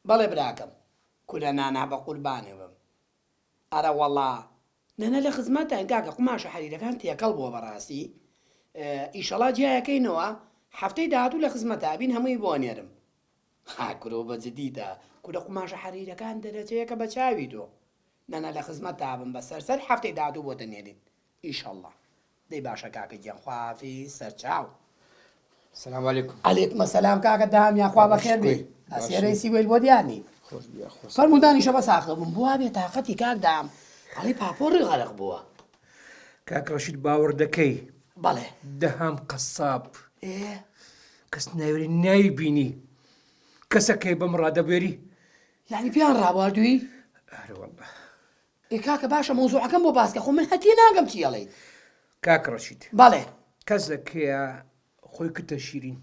بەڵێ براکەم. کورە نانا بە قوربانێ بم. ئەرە وەڵا. نەنە لە خزمەتتاین کاکە قوماشە حەریرەکان تێکەڵ بووە بەڕاستی ئیشەڵا جیایەکەینەوە هەفتەی داهاتوو لە خزمەتا ئەبین هەمووی بۆ ئەنێرم ها کورۆ بە جدیتە کورە قوماشە حەریرەکان دەرەجەیەکە بە چاوی تۆ نەنە لە خزمەتتا بم بە سەر سەر هەفتەی داهاتوو بۆت ئەنێرین ئیشەڵا دەی باشە کاکە گیان خواحافیز سەرچاو. سلام علیکم. علیکم السلام کاکە دام یاخوا بەخێر بێی ئەسێرەی سیوەیل بۆ دیار نی فەرموو دانیشە بەس ئاخر بووم بوا بێ تاقەتی کاک دام ئەڵێی پاپۆڕی غەرق بووە. کاک ڕەشید باوەڕ دەکەی بەڵێ دەهام قەساب ئێ کەس ناوێری نایبینی کەسەکەی بەم ڕادەبوێری یعنی پێیان ڕابواردووی ئەرە واللە ئێ کاکە باشە مەوزوعەکەم بۆ باس کە خۆ من هەر تێناگەم چی ئەڵێیت. کاک ڕەشید. بەڵێ. کەسەکەیە خۆی کردە شیرین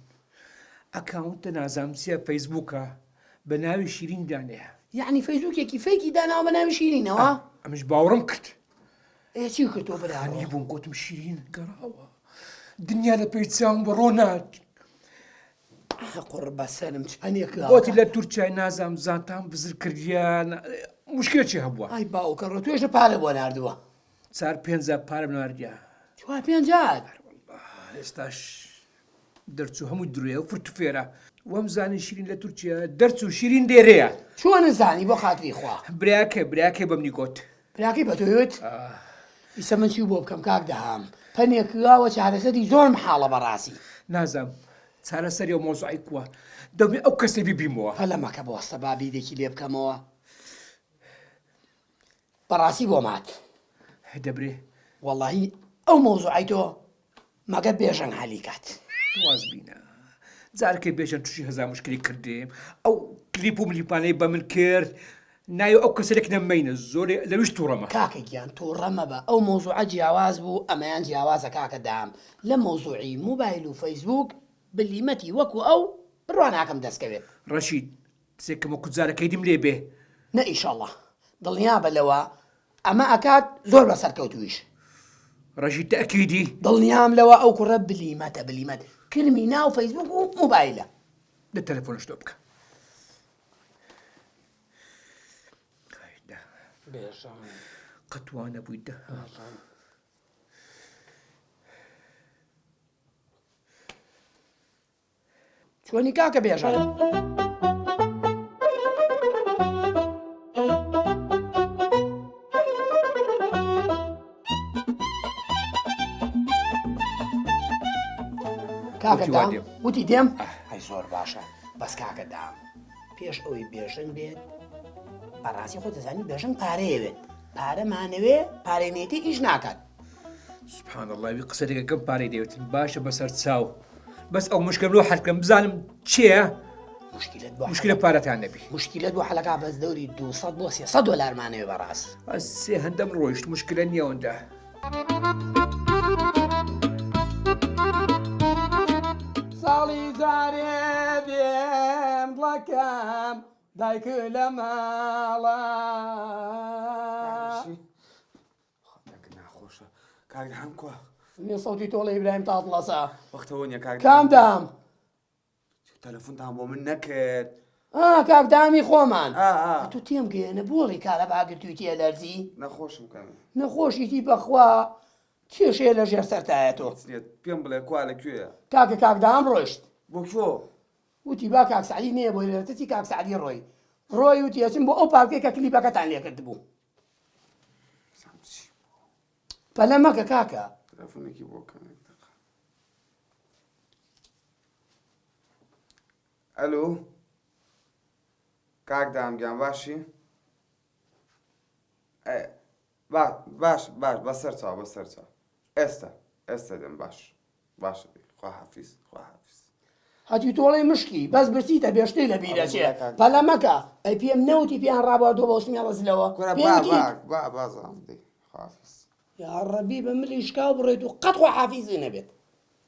ئەکاونتە نازانم چیە فەیسبوکە بە ناوی شیرین دانەیە. یەعنی فەیسبوکێکی فەیکی داناوە بە ناوی شیرینەوە؟ ئەمش باوەڕم کرد. ئێ چی کردووە برا؟ خانی بووم گوتم شیرین گەڕاوە دنیا لە پێش چاوم بڕۆ نات. قوڕ بەسەرم چەنێک گۆتی لە تورکیای نازانم زانتان بزر کردیە مشکلە چی هەبووە؟ ئای باوکە ڕۆ توێژە پارە بۆ ناردووە. چار پێنج پارەم ناردیە. چوار پێنج جار؟ ئێستاش دەرچوو هەموو درۆیە و فرت و فێرە. وەم زانی شیرین لە تورکیا دەرچوو شیرین لێرەیە. چۆن زانی بۆ خاتری خوا؟ براکەی براکەی بەمنی گۆت. براکەی بە تۆی وت؟ ئیسە من چی بۆ بکەم کاک دەهام پەنێک واوە چارەسەری زۆر مەحاڵە بەڕاستی. نازانم چارەسەری ئەو مەوزوعەی کووە دەمێ ئەو کەسەی ببیمەوە. پەلە مەکە بوەستە با بیرێکی لێ بکەمەوە بەڕاستی بۆم هات. دەبرێ. وەڵاهی ئەو مەوزوعەی تۆ مەگەر بێژەنگ حەلی کات. واز بینە جارکەی بێژەن توشی هەزار مشکلی کردیم ئەو کلیپ و ملیپانەی بە من کرد ناوی ئەو کەسە لەکنە مەینە زۆر لەویش توڕەمە. کاکە گیان توڕە مەبە ئەو مەوزوعە جیاواز بوو ئەمەیان جیاوازە کاکە دام لە مەوزوعی موبایل و فەیسبوک بلیمەتی وەکو ئەو بڕوا ناکەم دەست کەوێت. ڕەشید قسەکەم وەکو جارەکەی دیم لێ بێ. نە ئیشەڵا دڵنیابە لەوە ئەمە ئەکات زۆر بە سەرکەوتویش. ڕەشید تەئکیدی؟ دڵنیام لەوە ئەو کوڕە بلیمەتە بلیمەت کرمی ناو فەیسبوک و موبایلە. دە تەلەفۆنش تۆ بکە. قەت وا نەبووی دە. چۆنی کاکە بێژەن؟ کاکە دام وتی دێم ئەی زۆر باشە بەس کاکە دام پێش ئەوەی بێژنگ بێت بەڕاستی خۆ دەزانی بێژنگ پارەیەوێت پارەمانەوێ پارەی نێتی ئیش ناکات سبحان اللە وی قسە دەکەم پارەی دەوێتن باشە بەسەر چاو بەس ئەو مشکەم لۆ حەلکەم بزانم چییە مشکلت بۆ مشکلە پارەتان نەبی مشکلت بۆ حەلەکە بەس دەوری 200 بۆ 300 دۆلارمانەوێ بەڕاست سێ هەندەم ڕۆیشت مشکلە نییە ئەوەندە ساڵی جارێ دێم دڵەکەم دایک لە ماڵە. ناخۆشە کاک دام کوا نیە سەوتی تۆڵە ئیبراهیم تاتڵەسە وەختەوە نیە کاک کام دام تەلەفۆنتان بۆ من نەکرد ئا کاک دامی خۆمان تۆ تێم گەیەنە بۆڵی کارەبا گرتوویتی ئەلەرزی نەخۆشم کەم نەخۆشیتی بەخوا کێشەیە لە ژێر سەرتایە تۆ پێم بڵێ کوا لە کوێیە کاکە کاک دام ڕۆشت بۆ کوێ وتی با کاک سەعدی نەیە بۆی لەتەچی کاک سەعدی ڕۆی ڕۆی وتی ئەچم بۆ ئەو پارکەی کە کلیپەکەتان لێ کردبوو پەلە مەکە کاکە. تەلەفۆنێکی بۆ کەم یەک دەقە. ئەلو کاک دام گیان باشی؟ باش باش بەسەر چاو بەسەر چاو ئێستا ئێستا دێم باش باشە دەی خواحافیز خواحافیز. هەتیو تۆڵەی مشکی بەس برسیتە بێ شتەی لە بیر ئەچێ پەلە مەکە ئەی پێم نەوتی پێیان ڕابواردووە بەو سمێڵە زلەوە کورە پێی با وتیت با با بازانم دەی خواحافیز. یاڕەبی بە ملی شکاو بڕۆیت و قەت خواحافیزی نەبێت.